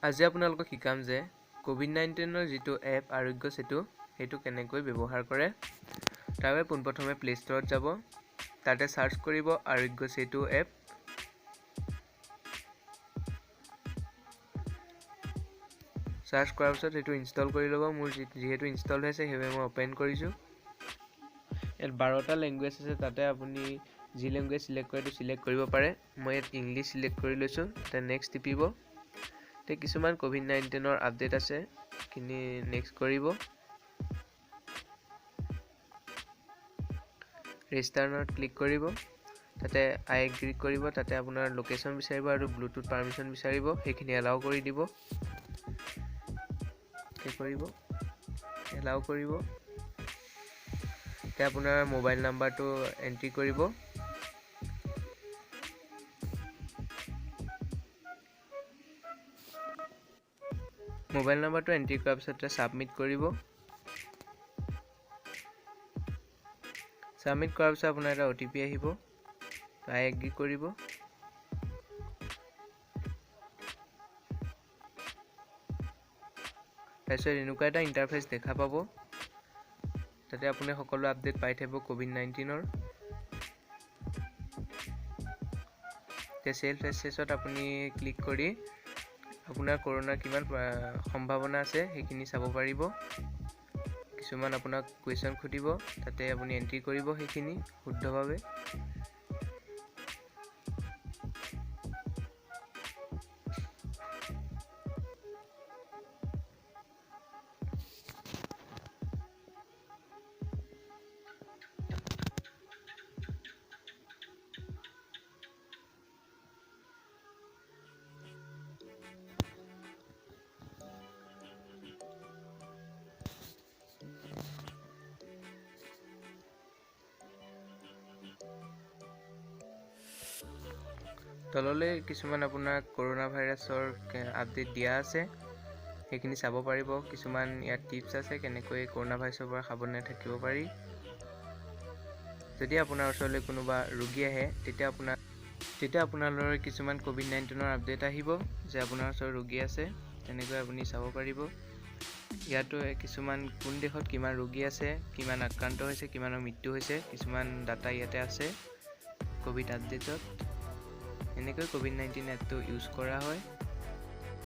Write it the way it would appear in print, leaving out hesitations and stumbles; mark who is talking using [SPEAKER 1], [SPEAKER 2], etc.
[SPEAKER 1] আজি আপোনালোকক শিকাম যে কোভিড-19ৰ যিটো এপ আৰোগ্য সেতু সেইটো কেনেকৈ ব্যৱহাৰ কৰে। তাৰ বাবে পোনপ্ৰথমে প্লে ষ্ট'ৰত যাব, তাতে চাৰ্চ কৰিব আৰোগ্য সেতু এপ। চাৰ্চ কৰাৰ পিছত সেইটো ইনষ্টল কৰি ল'ব। মোৰ যিহেতু ইনষ্টল হৈ আছে সেইবাবে মই অ'পেন কৰিছোঁ। ইয়াত 12টা লেংগুৱেজ আছে, তাতে আপুনি যি লেংগুৱেজ চিলেক্ট কৰে সেইটো চিলেক্ট কৰিব পাৰে। মই ইয়াত ইংলিছ চিলেক্ট কৰি লৈছোঁ। তাতে নেক্সট টিপিব। তে কিছুমান কোভিড-19ৰ আপডেট আছে, সেইখিনি নেক্সট কৰিব। ৰেজিষ্টাৰত ক্লিক কৰিব, তাতে আই এগ্ৰী কৰিব, তাতে আপোনাৰ লোকেশ্যন বিচাৰিব আৰু ব্লুটুথ পাৰ্মিশ্যন বিচাৰিব, সেইখিনি এলাউ কৰি দিব। কি কৰিব, এলাউ কৰিব। তে আপোনাৰ মোবাইল নাম্বাৰটো এণ্ট্ৰি কৰিব। মোবাইল নাম্বাৰটো এণ্ট্ৰি কৰাৰ পিছতে ছাবমিট কৰিব। ছাবমিট কৰাৰ পিছত আপোনাৰ এটা অ' টি পি আহিব, আই এগ্ৰী কৰিব। তাৰপিছত এনেকুৱা এটা ইণ্টাৰফেচ দেখা পাব, তাতে আপুনি সকলো আপডেট পাই থাকিব কোভিড-19ৰ। তে চেল্ফ এছেছত আপুনি ক্লিক কৰি আপোনাৰ কৰোণাৰ কিমান সম্ভাৱনা আছে সেইখিনি চাব পাৰিব। কিছুমান আপোনাক কুৱেশ্যন সুধিব, তাতে আপুনি এণ্ট্ৰি কৰিব সেইখিনি শুদ্ধভাৱে। তললৈ কিছুমান আপোনাৰ কৰোণা ভাইৰাছৰ আপডেট দিয়া আছে, সেইখিনি চাব পাৰিব। কিছুমান ইয়াত টিপছ আছে কেনেকৈ কৰোণা ভাইৰাছৰ পৰা সাৱধানে থাকিব পাৰি। যদি আপোনাৰ ওচৰলৈ কোনোবা ৰোগী আহে তেতিয়া আপোনালৈ কিছুমান কোভিড-19ৰ আপডেট আহিব যে আপোনাৰ ওচৰত ৰোগী আছে, তেনেকৈ আপুনি চাব পাৰিব। ইয়াতো কিছুমান কোন দেশত কিমান ৰোগী আছে, কিমান আক্ৰান্ত হৈছে, কিমানৰ মৃত্যু হৈছে, কিছুমান ডাটা ইয়াতে আছে কোভিড আপডেটত। এনেকৈ কোভিড-19 এপটো ইউজ কৰা হয়।